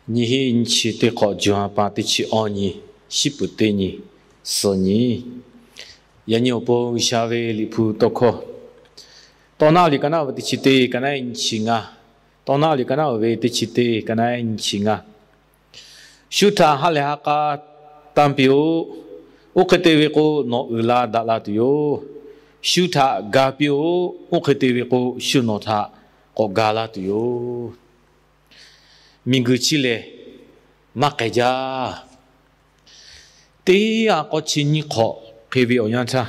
Nyiˇ hinˉ nyiˇ chi teˇ hk'awꞈ, June ha pa teˇ chi awˇ nyi, shiˉ puˍ teˇ nyi, suhˍ nyi. Yaꞈ nyi awˬ pon G'uiˬsha ve Liꞈ hpu tawˇ hkawˇ, Tawˇ naˆ liꞈ ka naˆ ve teˇ chi teˇ, ka naˆ nyiˇ chi ngaˇ. Tawˇ naˆ liꞈ ka naˆ ve teˇ chi teˇ, ka naˆ nyiˇ chi ngaˇ. Shu htaꞈ ha lehˬ ha k'a tanˇ piˇ-oˆ. Oˇ hk'e te ve k'o, nawˬ uiˍ la daꞈ la tuˬ yoˬ. Shu htaꞈ ga piˇ-oˆ. Oˇ hk'e te ve k'o, shu nawˬ htaꞈ k'awꞈ ga laˇ tuˬ yoˬ. Miˬguiˬ chi lehˬ maˇ k'ai jaˇ. Teˇ ha k'awˇ chi nyiˇ hk'awꞈ hk'e ve awˬ yanˇ htaˇ,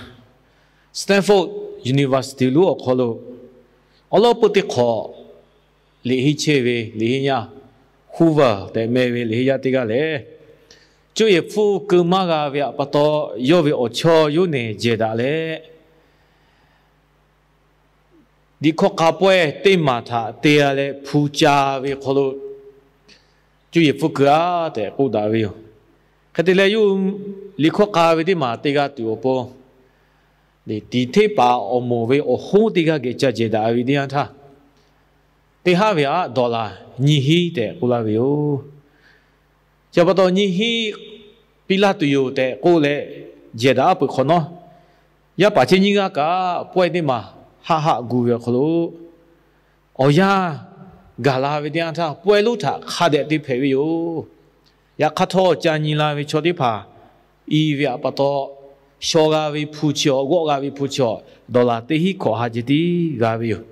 Stanford University lonˉ awˬ hk'aw lo awˉ lawˉ peuˇ teˇ hk'awꞈ liꞈ henˇ chehˇ ve liꞈ henˇ yaˇ, Hoover tehꞈ meh ve liꞈ henˇ yaˇ teˇ g'aˇ lehˬ, cuˇ yiˍ hpfuhˇ keu maˇ g'a ve htaꞈ pa taw, yawˇ ve awˬ chawˇ yawˇ nehˬ jehˬ daꞈ leh, liꞈ hkawˇ k'a pawehˇ teˇ maˬ htaꞈ te g'a leh hpu ca ve hk'aw lo, cuˇ yiˍ hpfuhˇ keu-a tehꞈ k'oˆ daꞈ ve yoˬ. Hk'e te leh, yawˇ liꞈ hkawˇ k'a ve teˇ maˬ te g'a tuˬ awˬ pon, tiꞈ hteˇ paˍ awˬ moˍ ve awˬ hoˉ teˇ g'aˇ geh ca jehˬ daꞈ ve teˇ yanˇ htaˇ, teˇ haˉ ve aꞈ dawˬ laˬ nyiˇ hinˉ tehꞈ k'oˆ laˇ ve yoˬ. Chi pa taw, nyiˇ hinˉ piˇ laˇ tuˬ yoˬ tehꞈ k'oˆ leh jehˬ daꞈ aˉ peuˬ hk'awꞈ nawˉ, yaˇ paˍ chi nyiˇ g'aˇ kaꞈ pawehˇ teˇ maˬ haˆ haˆ gu ve awˬ hk'aw lo, awˬ yanˇ gaˬ la ve teˇ yanˇ htaˇ, pawehˇ lonˉ htaꞈ hk'a dehꞈ te hpehꞈ ve yoˬ. Yaꞈ hk'aˇ htawˇ, ca nyi la ve chaw teˇ hpaˍ i ve htaꞈ pa taw, shaw g'a ve hpu chi awˬ, g'awˆ g'a ve hpu chi awˬ, dawˬ laˬ teˇ hinˉ hkawꞈ ha ceh tiˉ g'a ve yoˬ.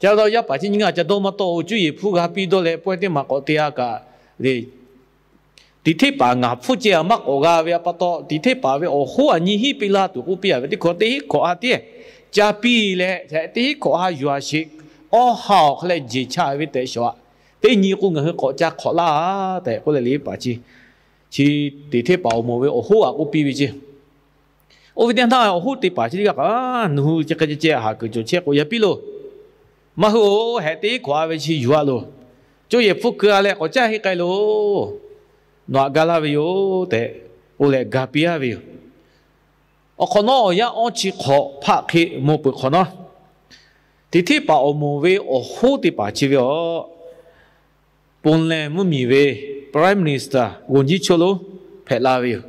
Ca taw yaˇ paˍ chi nyiˇ g'aˇ ca dawˇ maˇ tawˆ-oˬ. Cuˇ yiˍ hpfuhˇ g'a piˇ dawˇ leh pawehˇ teˇ maˬ k'awꞈ te-a kaꞈ le, tiꞈ hteˇ paˍ ngaˬ hpfuhˇ ceh-a maˇ k'awꞈ g'a ve htaꞈ pa taw, tiꞈ hteˇ paˍ ve awˬ hoˉ aꞈ nyiˇ hinˉ piˇ laˇ tuˬ k'oˆ piˇ-a ve teˇ hkawꞈ, teˇ hinˉ hkawꞈ ha tiˉ ca piˇ leh, teˇ hinˉ hkawꞈ ha yuˬ-a sheˍ, awˇ ha awˬ hk'aw leh jeˬ chaꞈ ve tehꞈ shawˍ-a. Teˇ nyi k'o ngaˬ hui k'awꞈ ca hk'awꞈ laˇ tehꞈ k'oˆ leh, liꞈ paˍ chi, chi tiꞈ hteˇ paˍ awˬ moˍ ve awˬ hoˉ aꞈ k'oˆ piˇ ve ceˇ. Oˇ ve teˇ yanˇ htaˇ, awˬ hoˉ teˇ paˍ chi teˇ g'aˇ kaꞈ, nawˬ hui chi hk'e ceh ceh haˍ kuiˬ cawˬ chehˇ k'o, yaˇ piˇ loˬ. Maˇ hui-oˬ, heh teˇ hkawꞈ ha ve chi yuˬ-a loˬ. Cuˇ yiˍ hpfuhˇ keu-a leh k'awꞈ caˇ henˇ k'ai loˬ. Nawˬ aꞈ ga laˇ ve yoˬ tehꞈ k'oˆ leh ga piˇ-a ve yoˬ. Awˬ hk'awꞈ nawˉ awˬ yanˇ awˇ chi hk'awꞈ hpaˆ hk'e maw peuˬ hk'awꞈ nawˉ, tiꞈ hteˇ paˍ awˬ moˍ ve awˬ hoˉ teˇ paˍ chi ve aˬ, Poland mvuhˇmiˬ ve Prime Minister g'oˬ jiˇ chaw lonˉ hpehꞈ la ve yoˬ.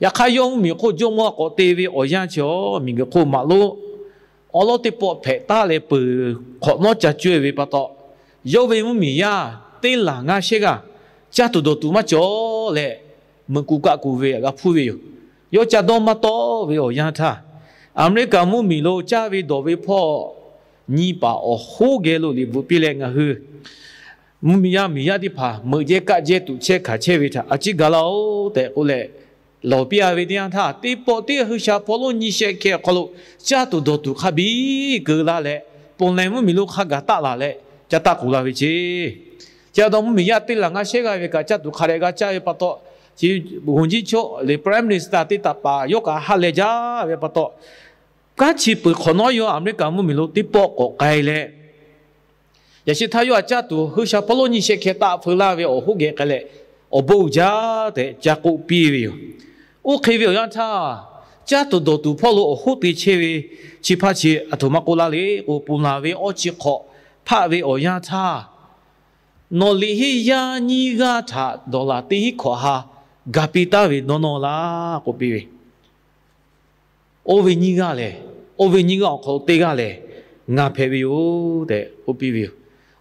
Yaꞈ hk'aˇ, yawˇ mvuhˇmiˬ hk'oˆ jawˇmawˇ k'awꞈ te ve awˬ yanˇ chi awˬ, miˬguiˬ hk'oˆ maꞈ lonˉ awˉ lawˉ teˇ pawˆ hpehꞈ taˉ leh peuˬ hk'awꞈ nawˉ ca cuˇ-e ve pa taw, yawˇ ve mvuhˇmiˬ yaˇ teˇ laˬ ngaˇ shehˉ g'aˇ caˇ tuˬ dawˬ tuˬ maˇ cawˬ leh, meuꞈ k'oˍ kaˆ k'oˍ ve g'a hpuˇ ve yoˬ. Yawˇ ca dawˇ maˇ tawˆ ve awˬ yanˇ htaˇ, Aˍmeˍriˆkaˍ mvuhˇmiˬ lo caˇ ve dawˬ ve hpawˇ nyi paˍ awˬ hoˉ geh lo liꞈ bvuhꞈ piˇ leh, ngaˬ hui mvuhˇmiˬ yaˇ miˬ yaˇ teˇ hpaˍ meuꞈ jehˇ kaˆ jehˇ tuꞈ chehˇ hkanˍ chehˇ ve htaꞈ a ciˉ ga laˇ-oˬ tehꞈ k'oˆ leh, lawˬ piˇ-a ve teˇ yanˇ htaˇ, teˇ pawˆ teˇ g'aˇ hui sha hpawˇ lonˉ nyi shehˆ hkeh awˬ hk'aw lo caˇ tuˬ dawˬ tuˬ hk'a biˇ keu laˇ leh, Poland mvuhˇmiˬ lo hk'a gaˬ taˆ laˬ leh ca taˆ k'oˍ la ve ceˇ. Chi pa taw, mvuhˇmiˬ yaˇ teˇ laˬ ngaˇ shehˉ g'aˇ ve kaꞈ caˇ tuˬ hk'a dehꞈ g'a caˇ ve pa taw, chi g'oˬ jiˇ chaw leh Prime Minister teˇ taˍ paˍ yawˇ kaꞈ ha leh jaˇ ve pa taw, kanˉ chi peuˬ hk'awꞈ nawˉ yawˇ Aˍmeˍriˆkaˍ mvuhˇmiˬ lo teˇ pawˆ k'awꞈ k'ai leh, yaꞈ sheh htaˇ yawˇ htaꞈ caˇ tuˬ hui sha hpawˇ lonˉ nyi shehˆ hkeh taˆ feu laˇ ve awˬ hoˉ geh k'ai leh, awˬ bon uiˍ jaˇ tehꞈ ca k'oˆ piˇ ve yoˬ. Oˇ hk'e ve awˬ yanˇ htaˇ, caˇ tuˬ dawˬ tuˬ hpawˇ lo awˬ hoˉ te chehˇ ve chi hpaˇ chi aˬ htoꞈ ma k'oˆ laˇ le k'o, ponˬ laˬ ve awˇ chi hk'awꞈ hpaˆ ve awˬ yanˇ htaˇ, nawˬ liꞈ henˇ yaˇ nyiˇ g'aˇ htaꞈ dawˬ laˬ teˇ hinˉ hkawꞈ ha ga piˇ taˉ ve dawˇ nawˇ laˇ k'oˆ piˇ ve. Oˇ ve nyiˇ g'aˇ lehˬ, oˇ ve nyiˇ g'aˇ awˬ hk'aw lo teˇ g'aˇ lehˬ, ngaˬ hpehꞈ ve yoˬ tehꞈ k'oˆ piˇ ve yoˬ.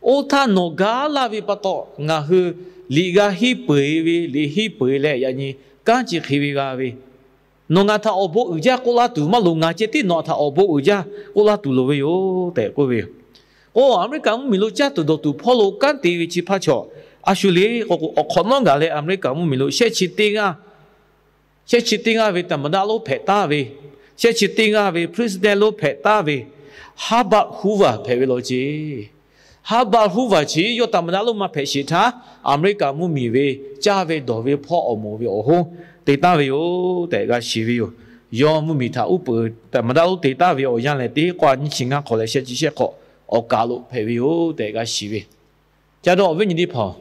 Oˇ htaˇ nawˬ gaˇ laˇ ve pa taw, ngaˬ hui liꞈ g'a henˇ peuˬ ve, liꞈ henˇ peuˬ leh yaꞈ nyi kanˉ chi hk'e ve g'a ve, nawˬ ngaˬ htaꞈ awˬ bon uiˍ jaˇ k'oˆ laˇ tuˬ maˇ loˍ, ngaˬ ceh tiˉ nawˬ htaꞈ awˬ bon uiˍ jaˇ k'oˆ laˇ tuˬ loˍ ve yoˬ tehꞈ k'oˆ ve yoˬ. K'o, Aˍmeˍriˆkaˍ mvuhˇmiˬ lo caˇ tuˬ dawˬ tuˬ hpawˇ lo kanˉ te ve chi hpaˇ chaw, a shu le k'o k'o, awˬ hk'awꞈ nawˉ gaˬ leh Aˍmeˍriˆkaˍ mvuhˇmiˬ lo shehˆ chi teˇ g'aˇ, shehˆ chi teˇ g'aˇ ve သမ္မတ lonˉ hpehꞈ taˍ ve, shehˆ chi teˇ g'aˇ ve president lonˉ hpehꞈ taˍ ve Herbert Hoover hpehꞈ ve law ceˇ. Herbert Hoover chi yawˇ သမ္မတ lonˉ maˇ hpehꞈ sheˍ htaˇ, Aˍmeˍriˆkaˍ mvuhˇmiˬ ve caˇ ve dawˬ ve hpawˇ awˬ moˍ ve awˬ hoˉ te taˍ ve yoˬ tehꞈ g'a shiˍ ve yoˬ. Yawˇ mvuhˇmiˬ htaꞈ uˉ peunˍ သမ္မတ lonˉ te taˍ ve awˬ yanˇ lehˬ, teˇ hinˉ k'awˇ ha nyiˇ chi ngaˇ hk'awꞈ leh shehˆ chi shehˆ hk'awꞈ awˬ kaˍ lo hpehꞈ ve yoˬ tehꞈ g'a shiˍ ve. Ca dawˇ awˬ viˉ nyi teˇ hpaˍ-oˬ,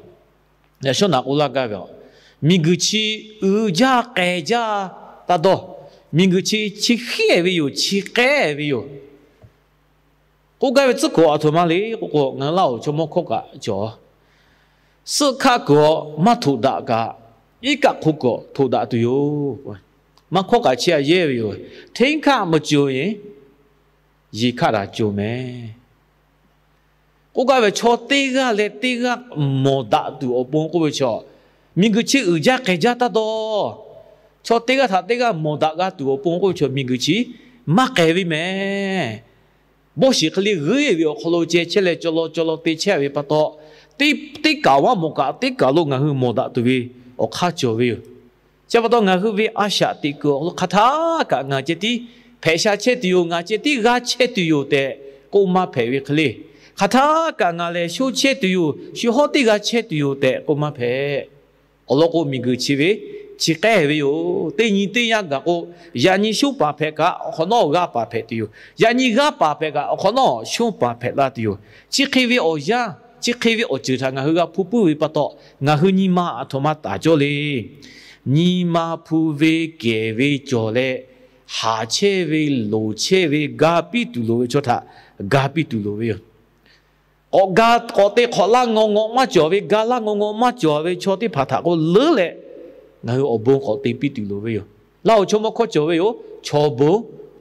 yaꞈ shawˉ naꞈ k'oˆ laˇ gaˇ ve, miˬguiˬ chi uiˍ jaˇ k'ehˬ jaˇ taˇ dawˇ. Miˬguiˬ chi chi hk'ehˇ ve yoˬ, chi k'ehˉ ve yoˬ. K'oˆ gaˇ ve tcuhˉ kuiˬ aˬ htoꞈ ma le k'o k'o, ngaˬ hui Laˇ hoˍ chaw mawˇ hkawˇ kaꞈ cawˬ. Suhˆ hkaˆ kuiˬ awˬ maˇ htoꞈ daꞈ kaꞈ, iˉ kaˆ hk'oˆ kuiˬ htoꞈ daꞈ tuˬ yoˬ. Maˇ hkawˇ kaꞈ chi aꞈ yehˇ ve yoˬ. Hteˇ hkaˆ maˇ cawˬ yeˬ, yeˬ hkaˆ daꞈ cawˬ mehˍ. K'oˆ gaˇ ve, chaw teˇ g'aˇ leh teˇ g'aˇ mawˬ daꞈ tuˬ awˬ pon k'oˆ ve chaw, miˬguiˬ chi uiˍ jaˇ hk'ehꞈ jaˇ taˇ dawˇ. Chaw teˇ g'aˇ htaꞈ teˇ g'aˇ mawˬ daꞈ g'a tuˬ awˬ pon k'oˆ ve chaw, miˬguiˬ chi maˇ k'ehˬ ve mehˍ. Bawˇ shiˍ hk'e le g'euˆ ve awˬ hk'aw lo ceh chehˇ leh, caw law caw law te chehˇ ve pa taw, teˇ kaˬ maˇ mawˬ kaꞈ, teˇ kaˬ lo ngaˬ hui mawˬ daꞈ tuˬ ve awˬ hk'aˇ cawˬ ve yoˬ. Chi pa taw ngaˬ hui ve a shaꞈ teꞈ kuiˬ awˬ hk'aw lo hk'aˬ htaˇ kaꞈ ngaˬ ceh tiˉ hpehꞈ sha chehˇ tuˬ yoˬ, ngaˬ ceh tiˉ g'aˇ chehˇ tuˬ yoˬ tehꞈ k'oˆ maˇ hpehꞈ ve hk'e le. Hk'aˬ htaˇ kaꞈ ngaˬ lehˬ sho chehˇ tuˬ yoˬ, shu hawˉ teˇ g'aˇ chehˇ tuˬ yoˬ tehꞈ k'oˆ maˇ hpehꞈ. Awˬ lawn k'o, miˬguiˬ chi ve chi k'ehˉ ve yoˬ. Teˇ nyi teˇ yanˇ gaˬ k'o, yaꞈ nyi shonˉ paˍ hpehꞈ kaꞈ, awˬ hk'awꞈ nawˉ g'aˇ paˍ hpehꞈ tuˬ yoˬ. Yaꞈ nyi g'aˇ paˍ hpehꞈ kaꞈ, awˬ hk'awꞈ nawˉ shonˉ paˍ hpehꞈ laˇ tuˬ yoˬ. Chi hk'e ve awˬ yanˇ, chi hk'e ve awˬ ceuˬ htaꞈ ngaˬ hui g'a hpu puiˉ ve pa taw, ngaˬ hui nyi ma aˬ htoꞈ ma taˍ cawˇ le. Nyi ma hpu ve kehˬ ve cawˬ leh, haˍ chehˇ ve, loˍ chehˇ ve, ga piˇ tuˬ loˍ ve chaw htaꞈ ga piˇ tuˬ loˍ ve yoˬ. K'awꞈ ga, k'awꞈ te hk'awꞈ laˇ ngaw ngaw maˇ cawˬ ve, ga laˇ ngaw ngaw maˇ cawˬ ve chaw teˇ hpaˍ htaꞈ k'o leuˉ leh, ngaˬ hui awˬ bon k'awꞈ te piˇ tuˬ loˍ ve yoˬ. Laˇ oˬ chaw mawˇ hkawˇ cawˬ ve yoˬ. Chaw bon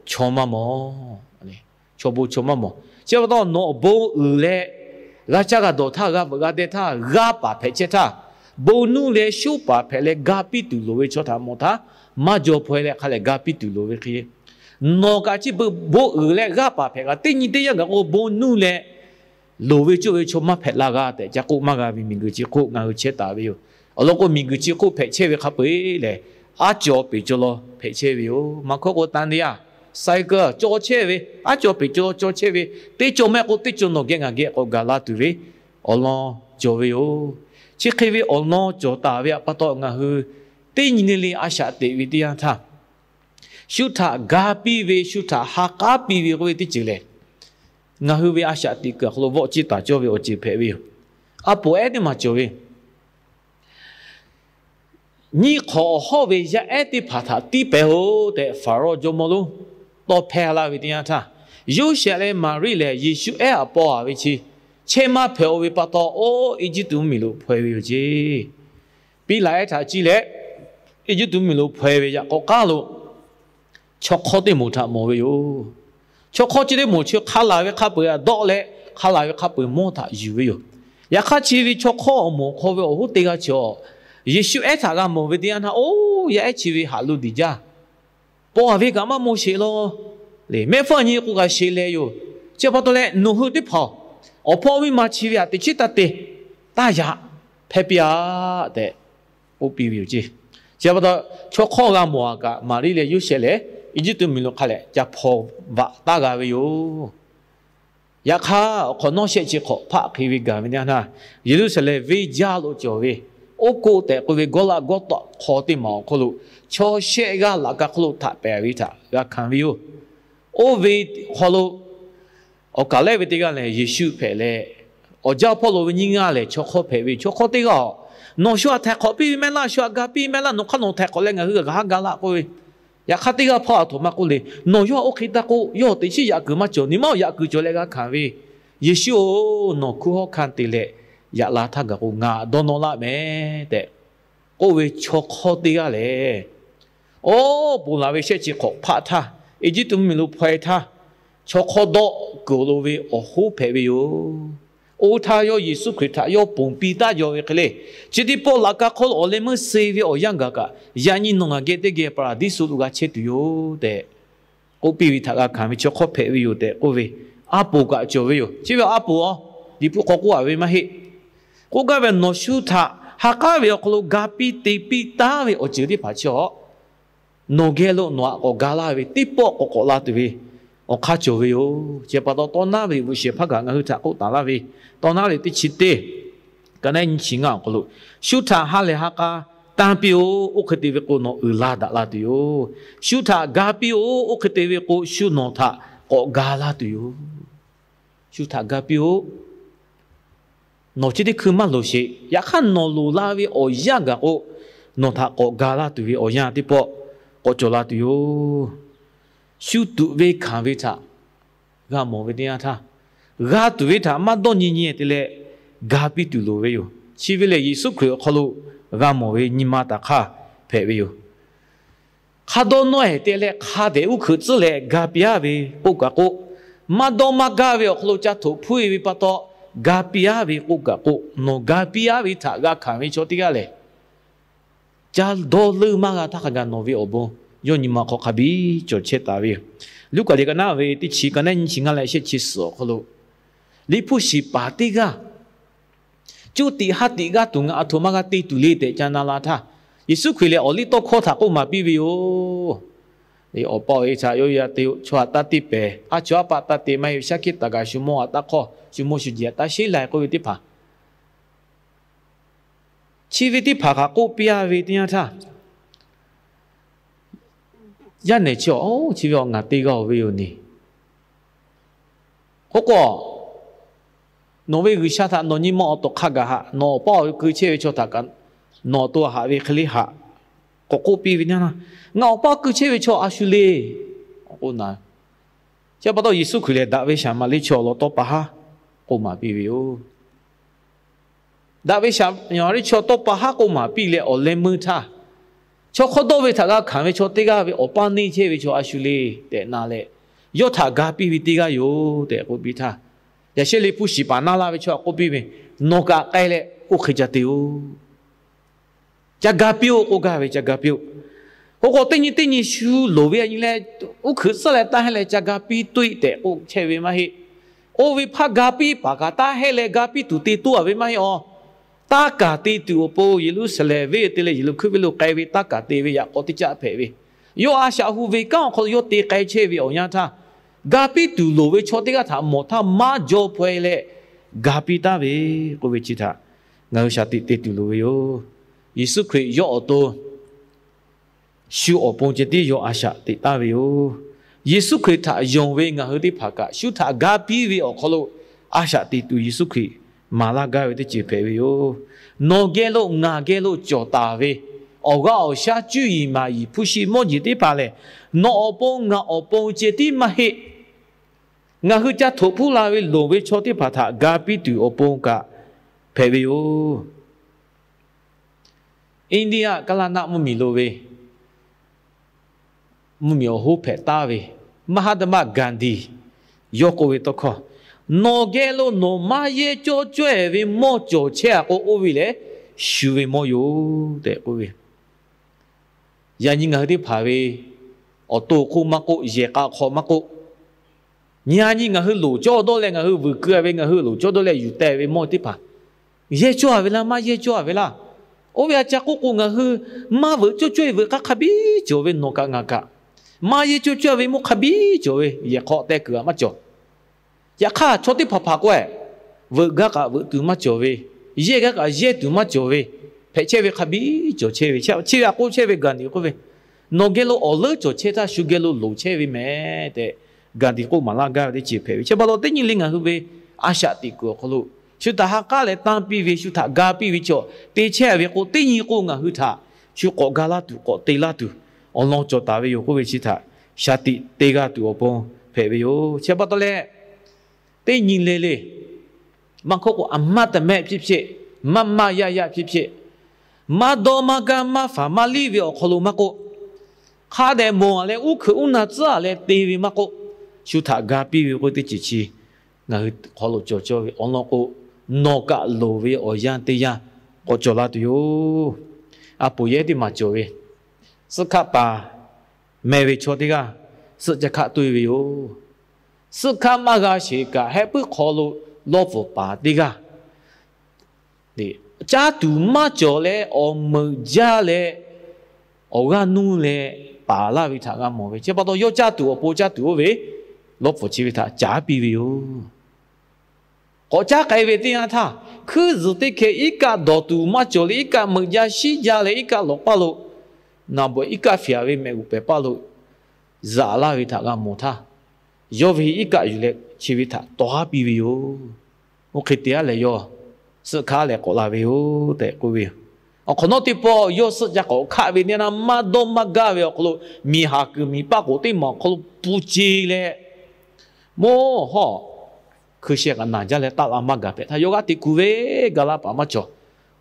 chaw maˇ mawˬ. Chaw bon chaw maˇ mawˬ. Chi pa taw nawˬ awˬ bon uiˍ leh, g'a caˇ g'a dawˬ htaˇ, g'a veuꞈ g'a deh htaˇ, g'aˇ paˍ hpehꞈ chehˇ htaˇ, bon nuˇ leh shonˉ paˍ hpehꞈ leh ga piˇ tuˬ loˍ ve chaw htaꞈ mawˬ htaˇ, maˇ jaw hpaw leh hk'a lehˬ ga piˇ tuˬ loˍ ve hk'e, nawˬ kaꞈ chi beuꞈ bon uiˍ leh g'aˇ paˍ hpehꞈ kaꞈ, teˇ nyi teˇ yanˇ gaˬ k'o bon nuˇ leh loˍ ve cawˇ ve chaw maˇ hpehꞈ la g'a tehꞈ ca k'oˆ maˇ g'a ve miˬguiˬ chi hk'oˆ ngaˬ hui chehˇ taˍ ve yoˬ. Awˬ lawn k'o, miˬguiˬ chi hk'oˆ hpehꞈ chehˇ ve hk'a peu-eˬ lehˬ, aˉ caw peˬ caw law hpehꞈ chehˇ ve yoˬ. Maˇ hkawˇ k'o, tanˇ teˇ yanˇ, cycle caw chehˇ ve, aˉ caw peˬ caw law caw chehˇ ve, teˇ caw mehˆ k'o teˇ caw nawˬ geh ngaˬ geh k'awꞈ gaˬ la tuˬ ve awˬ lawn cawˬ ve yoˬ. Chi hk'e ve awˬ lawn cawˬ taˍ ve pa taw, ngaˬ hui teˇ nyi le le a shaꞈ teꞈ ve teˇ yanˇ htaˇ, shu htaꞈ ga piˇ ve, shu htaꞈ ha k'aˉ piˇ ve k'oˆ ve teˇ ceuˬ lehˬ, ngaˬ hui ve a shaꞈ teꞈ kuiˬ awˬ hk'aw lo vawˆ ciˇ taˍ cawˇ ve awˬ ceuˬ hpehꞈ ve yoˬ. A poˍ ehˉ teˇ maˬ cawˬ ve, nyiˇ hk'awꞈ awˬ hawˉ ve yaˇ ehˉ teˇ hpaˍ htaꞈ tiˇ pehˍ-oˬ tehꞈ, Hpaˍrawˇ jawˇmawˇ lonˉ tawˇ hpehˇ laˇ ve teˇ yanˇ htaˇ, Yoˇsehꞈ leh Maˍriˆ lehˬ Yeˍsuˆ ehˉ aꞈ paw-a ve chi chehˇ maˇ hpehꞈ-o ve pa taw, oˇ Eˇjiˇtuꞈ miˬ lo hpaw-e ve yoˬ ceˇ. Piˇlaꞈ ehˉ htaꞈ ciˇ leh, Eˇjiˇtuꞈ miˬ lo hpaw-e ve yaꞈ k'awꞈ k'aˉ lo chaw hk'awˇ teˇ moˍ htaꞈ mawˬ ve yoˬ. Chaw hk'awˇ chi teˇ moˍ chi hk'a laˬ ve hk'a peu-eˬ htaꞈ dawˆ leh, hk'a laˬ ve hk'a peu-eˬ mawˇ htaꞈ yuˬ ve yoˬ. Yaꞈ hk'aˇ, chi ve chaw hk'awˇ awˬ moˍ hk'aw ve awˬ hoˉ teˇ g'aˇ chi-a, Yeˍsuˆ ehˉ htaꞈ g'a mawˬ ve teˇ yanˇ htaˇ, oˇ yaˇ ehˉ chi ve haꞈ lo diˬ jaˇ. Paw-a ve kaꞈ maˇ maw sheˍ law. Mehˆ hpfuhˇ nyi k'o kaꞈ sheˍ lehˍ yoˬ. Chi pa taw leh, nawˬ hui teˇ hpaˍ awˬ hpawˇ miˇ ma chi ve htaꞈ teꞈ chiˉ taˇ te, taˇ yaꞈ hpehˇ piˇ-a tehꞈ k'oˆ piˇ ve yoˬ ceˇ. Chi pa taw, chaw hk'awˇ g'a mawˬ-a kaꞈ, Maˍriˆ leh Yoˇsehꞈ lehˬ Eˇjiˇtuꞈ miˬ lo hk'a lehˬ ca hpawnˬ vaꞈ taˇ g'a ve yoˬ. Yaꞈ hk'aˇ, awˬ hk'awꞈ nawˉ shehˆ chi hk'awꞈ hpaˆ hk'e ve gaˬ ve teˇ yanˇ htaˇ, Yeˍruˆsaˍlehnˍ venˇ jaˇ lo cawˬ ve oˉ k'oˆ tehꞈ k'oˆ ve gawˇlaˆ gawˇtawˆ hk'aw teˇ maˬ awˬ hk'aw lo, chaw shehˆ g'aˇ laꞈ ka hk'oˆ lo htaꞈ pehˍ ve htaꞈ g'a hkanˍ ve yoˬ. Oˇ ve hk'aw lo awˬ kaˍ lehˉ ve teˇ g'aˇ lehˬ Yeˍsuˆ hpehꞈ leh, awˬ jaˇ hpawˇ lo ve nyiˇ g'aˇ lehˬ chaw hk'awˇ hpehꞈ ve. Chaw hk'awˇ teˇ g'aˇ-oˬ, nawˬ shu htaꞈ htaiˍ hk'awꞈ piˇ ve mehˆ laˇ, shu htaꞈ ga piˇ mehˆ laˇ, nawˬ hk'aˇ nawˬ htaiˍ hk'awꞈ leh ngaˬ hui g'a haˉ ga laˇ k'oˆ ve. Yaꞈ hk'aˇ teˇ g'aˇ hpawˇ aˬ htoꞈ ma k'oˆ le, nawˬ yawˇ oˇ hk'e taˇ k'oˆ, yawˇ teꞈ chiˉ yaꞈ kuiˬ maˇ cawˬ, nawˬ maˇ aꞈ yaꞈ kuiˬ cawˬ leh g'a hkanˍ ve. Yeˍsuˆ-oˬ, nawˬ hkunˉ hawˉ hkanˇ te leh yaꞈ la htaˇ gaˬ k'o ngaˬ dawˇ nawˇ laˇ mehˍ tehꞈ k'oˆ ve chaw hk'awˇ teˇ g'aˇ lehˬ, oˇ ponˬ laˬ ve shehˆ chi hk'awꞈ hpaˆ htaˇ, Eˇjiˇtuꞈ mvuhˇmiˬ lo hpaw-e htaˇ, chaw hk'awˇ dawˆ kuiˬ lo ve awˬ hoˉ hpehꞈ ve yoˬ. Oˇ htaˇ yawˇ Yeˍsuˆ Hkriꞈ htaꞈ yawˇ ponˬ piˇ taˉ jaw ve hk'e le, chi teˇ pawˆ laꞈ ka hk'oˆ lo awˬ leh meuˇ suh ve awˬ yanˇ gaˬ kaꞈ, yaꞈ nyi nawˬ ngaˬ geh teˇ geh Paˍraˍdiˇsuꞈ lo g'a chehˇ tuˬ yoˬ tehꞈ k'oˆ piˇ ve htaꞈ g'a hkanˍ ve chaw hk'awˇ hpehꞈ ve yoˬ tehꞈ k'oˆ ve, a poˍ kaꞈ cawˬ ve yoˬ. Chi ve a poˍ-oˬ, liꞈ hpu hk'aw k'oˆ-a ve maˇ heˆ. K'oˆ gaˇ ve, nawˬ shu htaꞈ ha k'aˉ ve awˬ hk'aw lo ga piˇ te piˇ taˉ ve awˬ ceuˬ teˇ hpaˍ chi-a, nawˬ geh lo nawˬ htaꞈ k'awꞈ ga laˇ ve teˇ pawˆ k'awꞈ k'awꞈ la tuˬ ve awˬ hk'aˇ cawˬ ve yoˬ. Chi pa taw, tawˇ naˉ ve liꞈ bvuhꞈ shehˍ hpaˇ kaꞈ ngaˬ hui htaꞈ k'oˆ taˍ laˇ ve, tawˇ naˉ ve teˇ chi teˇ, ka naˉ nyi chi ngaˇ awˬ hk'aw lo, shu htaꞈ ha lehˬ ha k'a tanˇ piˇ-oˆ. Oˇ hk'e te ve k'o, nawˬ uiˍ la daꞈ la tuˬ yoˬ. Shu htaꞈ ga piˇ-oˆ. Oˇ hk'e te ve k'o, shu nawˬ htaꞈ k'awꞈ ga laˇ tuˬ yoˬ. Shu htaꞈ ga piˇ-oˆ. Nawˬ chi teˇ hkui maˇ loˍ sheˍ. Yaꞈ hk'aˇ, nawˬ loˍ la ve awˬ yanˇ gaˬ k'o, nawˬ htaꞈ k'awꞈ ga laˇ tuˬ ve awˬ yanˇ teˇ pawˆ k'awꞈ cawˬ la tuˬ yoˬ. Shu tuꞈ ve hkanˍ ve htaꞈ g'a mawˬ ve teˇ yanˇ htaˇ, g'a tuˬ ve htaꞈ maˇ dawˇ nyi nyi te leh ga piˇ tuˬ loˍ ve yoˬ. Chi ve lehˬ, Yeˍsuˆ Hkriꞈ awˬ hk'aw lo g'a mawˬ ve nyi ma taˍ hk'aˇ hpehꞈ ve yoˬ. Hk'a dawˇ nawˇ-ehˍ te leh hk'a dehꞈ uˉ hkeuꞈ tcuhˉ leh ga piˇ-aˉ ve k'oˆ kaꞈ k'oˆ, maˇ dawˇ maˇ gaˇ ve awˬ hk'aw lo ca htoꞈ hpuˇ-e ve pa taw ga piˇ-aˉ ve k'oˆ kaꞈ k'oˆ, nawˬ ga piˇ-aˉ ve htaꞈ g'a hkanˍ ve chaw teˇ g'aˇ lehˬ, ca dawˇ leunˇ maˇ g'a htaˇ hk'a gaˬ nawˬ ve awˬ bon yawˇ nyi ma hk'aw hk'a biˇ cawˬ chehˇ taˍ ve yoˬ. Luˉkaꞈ liꞈ ka naˉ ve teˇ chi ka naˉ nyiˇ chi ngaˇ leh shehˆ chi suhˍ awˬ hk'aw lo, liꞈ hpu shiˍ paˍ teˇ g'aˇ cuˇ tiꞈ haˉ tiꞈ g'aˇ tuˬ ngaˬ aˬ htoꞈ ma g'a te tuˬ le tehꞈ ca na la htaˇ, Yeˍsuˆ Hkriꞈ lehˬ awˬ liˇ tawˇ hkawˇ htaꞈ k'oˆ maˍ piˇ ve yoˬ. Awˬ pa awˬ e htaꞈ yawˇ yaˇ te-o, chaw htaꞈ taˇ te pehˍ, haˉ chaw haˉ paˆ taˇ te maˇ heˆ ve shaˉ hkiˆ taˍ kaꞈ shu mawˇ htaꞈ taˇ hk'awˇ, shu mawˇ shu jeˬ htaꞈ taˇ sheˉ lai k'oˆ ve teˇ hpaˍ, chi ve teˇ hpaˍ hk'aꞈ k'oˆ piˇ-a ve teˇ yanˇ htaˇ, yaˇ nehˬ chi, chi ve awˬ ngaˬ te g'a-oˬ ve yoˬ neˬ. K'oˆ k'o, nawˬ ve G'uiˬsha htaꞈ nawˬ nyi ma awˬ tawˍ hk'a gaˬ haꞈ, nawˬ awˬ pa awˬ keu chehˇ ve chaw htaꞈ kaꞈ nawˬ awˬ to haꞈ ve hk'e le haꞈ k'awꞈ k'oˆ piˇ ve teˇ yanˇ, ngaˬ awˬ pa keu chehˇ ve chaw a shu le k'oˆ na. Chi pa taw Yeˍsuˆ Hkriꞈ lehˬ daꞈ ve shaˍ maˍ liˇ chaw awˬ lawn tawˇ pa haˉ k'oˆ maˍ piˇ ve yoˬ. Daꞈ ve shaˍ maˍ liˇ chaw tawˇ pa haˉ k'oˆ maˍ piˇ leh awˬ leh meuˇ htaˇ, chaw hk'awˇ dawˇ ve htaꞈ g'a hkanˍ ve chaw teˇ g'aˇ ve awˬ paˇ neˇ chehˇ ve chaw a shu le tehꞈ na leh, yawˇ htaꞈ ga piˇ ve teˇ g'aˇ yoˬ tehꞈ k'oˆ piˇ htaˇ, yaꞈ shehˆ liꞈ hpu shiˍ paˍ naˇ laˇ ve chaw htaꞈ k'oˆ piˇ ve, Nawˬ kaꞈ k'ai leh oˇ hk'e ca te-oˬ. Ca ga piˇ-oˆ k'oˆ gaˇ ve, ca ga piˇ-oˆ. K'o k'o teˇ nyi teˇ nyi shu loˍ ve a nyi leh, uˉ hkeuꞈ tcuhˉ leh taˇ heˆ leh ca ga piˇ tuˆ-e tehꞈ k'oˆ chehˇ ve maˇ heˆ. Oˇ ve hpaˇ ga piˇ paˍ kaꞈ taˇ heˆ leh ga piˇ tuˬ te toˇ-a ve maˇ heˆ-oˬ. Taˇ kaˍ te tuˬ awˬ pon Yeˍruˆsaˍlehnˍ venˇ te leh Yeˍriˆhkoˇ venˇ lo k'ai ve taˇ kaˍ te ve yaꞈ k'aw teˇ caˆ hpehꞈ ve, yawˇ a shaꞈ hu ve kanˉ awˬ hk'aw lo yawˇ te k'ai chehˇ ve awˬ yanˇ htaˇ, ga piˇ tuˬ loˍ ve chaw teˇ g'aˇ htaꞈ mawˬ htaˇ maˇ jaw hpaw-e leh ga piˇ taˍ ve k'oˆ ve chi htaꞈ ngaˬ hui shaˍ tiꞈ te tuˬ loˍ ve yoˬ. Yeˍsuˆ Hkriꞈ yawˇ awˬ to shu awˬ pon ceh tiˉ yawˇ a shaꞈ teꞈ taˍ ve yoˬ. Yeˍsuˆ Hkriꞈ htaꞈ yonˍ ve ngaˬ hui teˇ hpaˍ kaꞈ shu htaꞈ ga piˇ ve awˬ hk'aw lo a shaꞈ teꞈ tuˬ Yeˍsuˆ Hkriꞈ maˍ laˇ gaˇ ve teˇ ceuˬ hpehꞈ ve yoˬ. Nawˬ geh lo ngaˬ geh lo cawˬ taˍ ve awˬ g'aˇ awˬ shaˉ cuˇ yiˍ maˍ yiˍ hpu shi mawˇ jeˬ teˇ hpaˍ lehˬ, nawˬ awˬ pon ngaˬ awˬ pon ceh tiˉ maˇ heˆ. Ngaˬ hui ca htoꞈ hpuˇ la ve loˍ ve chaw teˇ hpaˍ htaꞈ ga piˇ tuˬ awˬ pon kaꞈ hpehꞈ ve yoˬ. India Kaˇlaˇ naˆ mvuhˇmiˬ lo ve mvuhˇmiˬ awˬ hoˉ hpehꞈ taˍ ve Mahatma Gandhi yawˇ k'oˆ ve tawˇ hkawˇ, Nawˬ geh lo nawˬ maˇ yehˇ cawˇ caweh ve mawˇ cawˬ chehˇ-a k'o, oˇ ve lehˬ shu ve mawˇ yoˬ tehꞈ k'oˆ ve. Yaꞈ nyi ngaˬ hui teˇ hpaˍ ve awˬ to hk'oˆ maˇ k'oˆ, yehˬ k'a hk'aw maˇ k'oˆ, yaꞈ nyi ngaˬ hui loˍ cawˇ dawˇ leh ngaˬ hui vuiˬ keu-a ve, ngaˬ hui loˍ cawˇ dawˇ leh yuˬ teh ve mawˇ teˇ hpaˍ yehˇ cawˇ-a ve laˇ, maˇ yehˇ cawˇ-a ve laˇ. Oˇ ve a ca k'oˆ k'o, ngaˬ hui maˇ veuꞈ cawˇ caweh ve k'aˉ hk'a biˉ cawˬ ve nawˬ kaꞈ ngaˬ kaꞈ, maˇ yehˇ cawˇ cawˇ ve mawˇ hk'a biˉ cawˬ ve yehˬ hk'aw teh kuiˬ-a maˇ cawˬ. Yaꞈ hk'aˇ, chaw teˇ hpaˍ hpaˍ k'o-e, veuꞈ gaˇ kaꞈ veuꞈ tuˬ maˇ cawˬ ve, yehˇ gaˇ kaꞈ yehˇ tuˬ maˇ cawˬ ve, hpehꞈ chehˇ ve hk'a biˉ cawˬ chehˇ ve. Chi ve a k'oˆ chehˇ ve Gandhi k'oˆ ve, Nawˬ geh lo awˬ leuˉ cawˬ chehˇ htaˇ shu geh lo loˍ chehˇ ve mehˍ tehꞈ, Gandhi k'oˆ maˍ laˇ gaˇ ve teˇ ceuˬ hpehꞈ ve. Chi pa taw teˇ nyi le ngaˬ hui ve a shaꞈ teꞈ kuiˬ awˬ hk'aw lo shu htaꞈ ha k'aˉ leh tanˇ piˇ ve, shu htaꞈ ga piˇ ve chaw te chehˇ ve k'o, teˇ nyi k'o ngaˬ hui htaꞈ shu k'awꞈ ga laˇ tuˬ, k'awꞈ te laˇ tuˬ awˬ lawn cawˬ taˍ ve yoˬ k'oˆ ve chi htaꞈ shaˍ tiꞈ te g'a tuˬ awˬ pon hpehꞈ ve yoˬ. Chi pa taw leh, teˇ nyi le le, maˇ hkawˇ k'o, a maˇ taˍ mehˆ ဖြစ်ဖြစ်, maˇ maˇ yaˇ yaˇ ဖြစ်ဖြစ်, maˇ dawˇ maˇ gaˇ maˇ faˍ maˇ liˇ ve awˬ hk'aw lo maˇ k'oˆ, hk'a dehꞈ mawˬ-a leh uˉ hkeuꞈ uˉ na tcuhˉ-a leh te ve maˇ k'oˆ, shu htaꞈ ga piˇ ve k'oˆ teˇ ceuˬ chi ngaˬ hui hk'aw lo cawˬ cawˇ ve awˬ lawn k'o, nawˬ kaꞈ loˍ ve awˬ yanˇ teˇ yanˇ k'awꞈ cawˬ la tuˬ yoˬ. A poˍ yehˇ teˇ maˬ cawˬ ve, suhˆ hkaˆ paˍ meh ve chaw teˇ g'aˇ suhˆ ca hkaˆ toˇ-e ve yoˬ. Suhˆ hkaˆ maˇ g'a sheˍ kaꞈ, heh puiˉ hk'aw lo lawˇ pfuhˍ paˍ teˇ g'aˇ caˇ tuˬ maˇ cawˬ leh, awˬ meuꞈ jaˇ leh, awˬ g'aˇ nuˇ leh paˍ laˇ ve htaꞈ g'a mawˬ ve. Chi pa taw yawˇ caˇ tuˬ awˬ pon caˇ tuˬ oˇ ve lawˇ pfuhˍ chi ve htaꞈ caˉ piˇ ve yoˬ. K'awꞈ caˉ k'ai ve teˇ yanˇ htaˇ, hkuiˉ zuhˬ teˇ hkeh iˉ kaˆ dawˬ tuˬ maˇ cawˬ leh, iˉ kaˆ meuꞈ jaˇ shiˉ jaˇ leh, iˉ kaˆ lawꞈ paˇ lo naˍ bawehˬ iˉ kaˆ fiˍ-a ve mehꞈ g'uˬ pehˬ paˇ lo zaꞈ laˇ ve htaꞈ g'a mawˬ htaˇ, yawˇ ve iˉ kaˆ yuˬ leh chi ve htaꞈ tawˍ haˉ piˇ ve yoˬ. Oˇ hk'e te-a leh yawˇ suhˆ hkaˆ leh k'awꞈ la ve yoˬ tehꞈ k'oˆ ve yoˬ. Awˬ hk'awꞈ nawˉ teˇ pawˆ yawˇ suhˆ ca k'awꞈ hkaˆ ve teˇ yanˇ, maˇ dawˇ maˇ gaˇ ve awˬ hk'aw lo miˬ haˍ kuiˬ miˬ paˆ k'oˍ teˇ maˬ awˬ hk'aw lo pu ce leh, mawˇ hawˇ hkui sheh kaꞈ naˬ jaˇ leh taˆ la maˇ gaˬ hpehꞈ htaˇ, yawˇ g'aˇ te kuˬ ve ga laˇ paˍ maˇ cawˬ.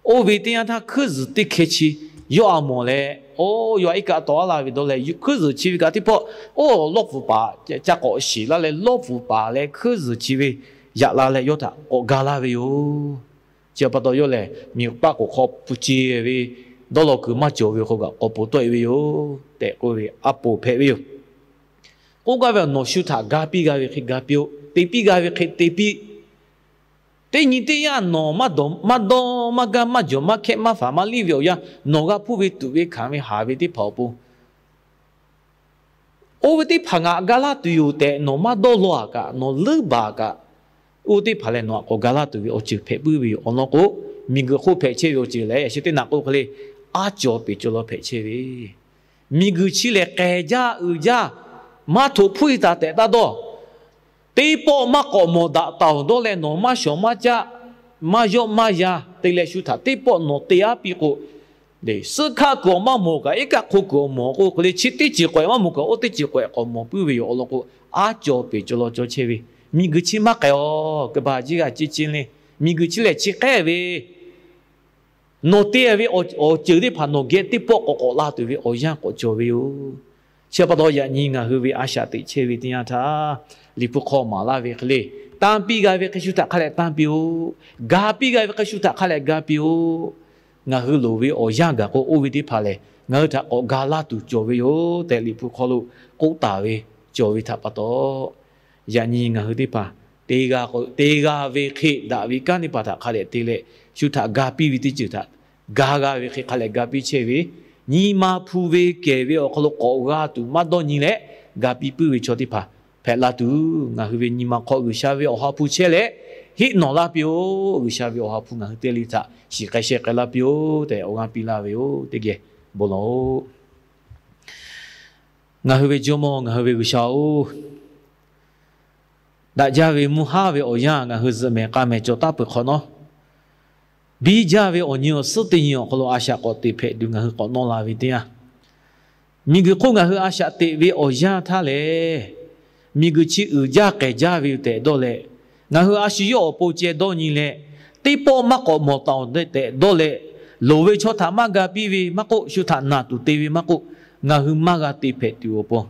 Oˇ ve teˇ yanˇ htaˇ hkuiˉ zuhˬ teˇ hkeh chi yawˇ a mawˬ leh, oˇ yawˇ iˉ kaˆ tawˆ a laˇ ve dawˇ leh, hkuiˉ zuhˬ chi ve kaꞈ teˇ pawˆ oˇ lawˇ pfuhˍ paˍ ca k'awꞈ shiˍ laˇ leh, lawˇ pfuhˍ paˍ leh hkuiˉ zuhˬ chi ve yaꞈ la leh yawˇ htaꞈ k'awꞈ ga laˇ ve yoˬ. Chi pa taw yawˇ lehˬ, miˬ paˆ k'oˍ hk'aw pfuhˇ ce ve dawˇ law kuiˬ maˇ cawˬ ve hk'aw kaꞈ k'awꞈ poˬ tawˆ e ve yoˬ tehꞈ k'oˆ ve a poˍ hpehꞈ ve yoˬ. K'oˆ gaˇ ve, nawˬ shu htaꞈ ga piˇ g'a ve hk'e ga piˇ-oˆ, te piˇ g'a ve hk'e te piˇ. Teˇ nyi teˇ yanˇ nawˬ maˇ dawˇ maˇ gaˇ maˇ jawˬ maˇ hkehˇ maˇ faˍ maˇ liˇ ve awˬ yanˇ, nawˬ g'a hpuˇ ve tuꞈ ve hkanˍ ve haˍ ve teˇ hpaˍ awˬ pon, oˇ ve teˇ hpaˍ ngaˬ ga laˇ tuˬ yoˬ tehꞈ nawˬ maˇ dawˇ law a kaꞈ, nawˬ leuˉ baˬ kaꞈ, oˇ teˇ hpaˍ lehˬ nawˬ htaꞈ k'awꞈ ga laˇ tuˬ ve awˬ ceuˬ hpehꞈ puiˉ ve yoˬ. Awˬ lawn k'o, miˬguiˬ hk'oˆ hpehꞈ chehˇ ve awˬ ceuˬ lehˬ, yaꞈ sheh teˇ naꞈ k'oˆ hk'e le, aˉ caw peˍ caw law hpehꞈ chehˇ ve miˬguiˬ chi lehˬ, k'ehˬ jaˇ uiˍ jaˇ, maˇ htoꞈ hpuˇ e taˍ tehꞈ taˇ dawˇ. Teˇ pawˆ maˇ k'awꞈ mawˬ daꞈ taˍ awˬ dawˇ leh, nawˬ maˇ shawˍ maˇ caˆ, maˇ yawˆ maˇ yan te leh shu htaꞈ teˇ pawˆ nawˬ te aˉ piˇ k'o, suhˆ hkaˆ kuiˬ awˬ maˇ mawˬ kaꞈ, iˉ kaˆ hk'o kuiˬ awˬ mawˬ k'o hk'e le, chi teˇ ceuˬ k'awꞈ maˇ mawˬ kaꞈ, oˇ teˇ ceuˬ k'awꞈ k'awꞈ mawˬ puiˉ ve yoˬ. Awˬ lawn k'o, aˉ caw peˍ caw law caw chehˇ ve miˬguiˬ chi maˇ k'ehˬ awˬ, k'e ba jiˇ g'a ciˇ ciˇ le. Miˬguiˬ chi lehˬ chi k'ehˉ ve nawˬ te ve awˬ ceuˬ teˇ hpaˍ nawˬ geh teˇ pawˆ k'awꞈ k'awꞈ la tuˬ ve awˬ yanˇ k'awꞈ cawˬ ve yoˬ. Chi pa taw yaꞈ nyi ngaˬ hui ve a shaꞈ teꞈ chehˇ ve teˇ yanˇ htaˇ, Liꞈ hpu hk'aw maˍ laˇ ve hk'e le, tanˇ piˇ g'a ve hk'e shu htaꞈ hk'a dehꞈ tanˇ piˇ-oˆ. Ga piˇ g'a ve hk'e shu htaꞈ hk'a dehꞈ ga piˇ-oˆ. Ngaˬ hui loˍ ve awˬ yanˇ gaˬ k'o, oˇ ve teˇ hpaˍ lehˬ ngaˬ hui htaꞈ k'awꞈ ga laˇ tuˬ cawˬ ve yoˬ tehꞈ, Liꞈ hpu hk'aw lo k'oˆ taˍ ve cawˬ ve htaꞈ pa taw, yaꞈ nyi ngaˬ hui teˇ hpaˍ te g'a ve hk'e daꞈ ve kanˉ teˇ hpaˍ htaꞈ hk'a dehꞈ te leh, shu htaꞈ ga piˇ ve teˇ ceuˬ htaꞈ ga g'a ve hk'e hk'a dehꞈ ga piˇ chehˇ ve, nyi ma hpu ve kehˬ ve awˬ hk'aw lo k'awꞈ g'a tuˬ maˇ dawˇ nyi leh ga piˇ puiˉ ve chaw teˇ hpaˍ hpehꞈ la tuˬ, ngaˬ hui ve nyi ma hk'aw G'uiˬsha ve Awˬ ha hpu chehˇ leh heˆ nawˬ laˇ piˇ-oˆ. G'uiˬsha ve Awˬ ha hpu ngaˬ hui teˇ le htaꞈ shiˍ k'ai sheh k'ai laˇ piˇ-oˆ tehꞈ awˬ g'aˇ piˇ laˇ ve yoˬ. Teˇ geh bon lawˬ-oˆ. Ngaˬ hui ve Jawˇmawˇ, ngaˬ hui ve G'uiˬsha-oˬ, daꞈ jaˇ ve mvuhˇ haˉ ve awˬ yanˇ ngaˬ hui zuhꞈ mehˍ k'a mehˍ cawˬ taˉ peuˬ hk'awꞈ nawˉ, biˇ jaˇ ve awˬ nyi awˬ suhˉ teˇ nyi awˬ hk'aw lo a shaꞈ k'awꞈ teꞈ hpehꞈ tuˬ ngaˬ hui k'awꞈ nawˇ la ve teˇ yanˇ, miˬguiˬ hk'oˆ ngaˬ hui a shaꞈ teꞈ ve awˬ yanˇ htaˇ lehˬ, miˬguiˬ chi uiˍ jaˇ k'ehˬ jaˇ ve yoˬ tehꞈ dawˇ leh, ngaˬ hui a shu yawˇ awˬ pon ceh dawˇ nyi leh, teˇ pawˆ maˇ k'awꞈ mawˬ taˍ awˬ tehꞈ dawˇ leh, loˍ ve chaw htaꞈ maˇ ga piˇ ve maˇ k'oˆ, shu htaꞈ naˬ tuˬ te ve maˇ k'oˆ, ngaˬ hui maˇ g'a te hpehꞈ tuˬ awˬ pon,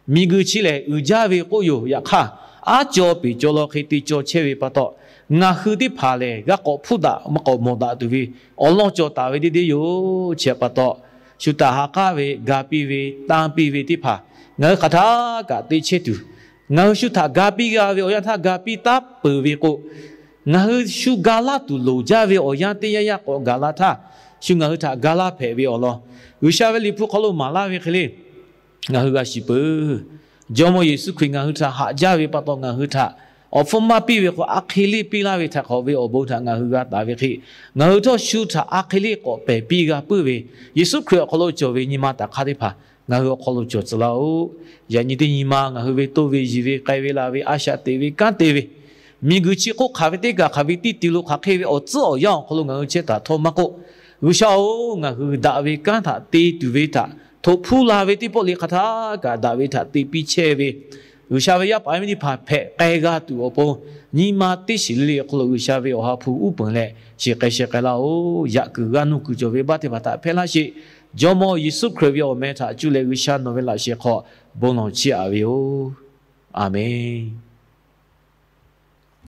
miˬguiˬ chi lehˬ uiˍ jaˇ ve k'oˆ yoˬ. Yaꞈ hk'aˇ, aˉ caw peˍ caw law hk'e te caw chehˇ ve pa taw, ngaˬ hui teˇ hpaˍ lehˬ g'a k'awꞈ hpuˇ daꞈ maˇ k'awꞈ mawˬ daꞈ tuˬ ve awˬ lawn cawˬ taˍ ve teˇ deˇ yoˬ. Chi pa taw, shu htaꞈ ha k'aˉ ve, ga piˇ ve, tanˇ piˇ ve teˇ hpaˍ ngaˬ hui hk'aˬ htaˇ kaꞈ te chehˇ tuˬ, ngaˬ hui shu htaꞈ ga piˇ g'a ve awˬ yanˇ htaˇ ga piˇ taˉ peuˬ ve k'o, ngaˬ hui shu ga laˇ tuˬ loˍ jaˇ ve awˬ yanˇ teˇ yanˇ yanˇ k'awꞈ gaˬ la htaˇ, shu ngaˬ hui htaꞈ ga laˇ hpehꞈ ve awˬ lawn G'uiˬsha ve Liꞈ hpu hk'aw lo maˍ laˇ ve hk'e le, ngaˬ hui g'a shiˍ peuˬ. Jawˇmawˇ Yeˍsuˆ Hkriꞈ ngaˬ hui htaꞈ haꞈ jaˇ ve pa taw, ngaˬ hui htaꞈ awˬ hpfuhˇ maˇ piˇ ve k'o, a hk'e leˇ piˇ laˇ ve htaꞈ hk'awꞈ ve awˬ bon htaꞈ ngaˬ hui g'a taˍ ve hk'e, ngaˬ hui htawˇ shu htaꞈ a hk'e leˇ k'awꞈ pehˬ piˇ g'a puiˉ ve, Yeˍsuˆ Hkriꞈ awˬ hk'aw lo cawˬ ve nyi ma taˍ hk'aˇ teˇ hpaˍ ngaˬ hui awˬ hk'aw lo cawˬ tcuh laˇ-oˆ. Yaꞈ nyi teˇ nyi ma ngaˬ hui ve toˇ ve yiˬ ve k'ai ve laˬ ve a shaꞈ teꞈ ve kanˉ te ve, miˬguiˬ chi hk'oˆ hk'aˬ ve teˇ kaˬ hk'aˬ ve tiˇ ti lo hk'aˬ hk'e ve awˬ tcuhˉ awˬ yanˇ awˬ hk'aw lo ngaˬ hui chehˇ taˍ htawˇ maˇ k'oˆ, G'uiˬsha-oˬ, ngaˬ hui daꞈ ve kanˉ htaꞈ te tuˬ ve htaꞈ htoꞈ hpuˇ la ve teˇ pawˆ le hk'aˬ htaˇ kaꞈ daꞈ ve htaꞈ te piˇ chehˇ ve, G'uiˬsha ve yaˇ paˍ yaˇ miˇ teˇ hpaˍ hpehꞈ k'ai g'a tuˬ awˬ pon, nyi ma teˇ shiˍ le le awˬ hk'aw lo G'uiˬsha ve Awˬ ha hpu uˉ peunˍ leh shiˍ k'ai sheh k'ai laˇ-oˆ. Yaꞈ kuiˬ g'a nuˇ kuiˬ cawˬ ve baˆ teˇ hpaˍ htaꞈ hpehˇ laˇ sheˍ. Jawˇmawˇ Yeˍsuˆ Hkriꞈ ve awˬ meh htaꞈ cuˇ leh G'uiˬsha nawˬ ve laꞈ sheh hk'aw bon lawˬ chiˇ aꞈ ve yoˬ. Aˬmenˍ.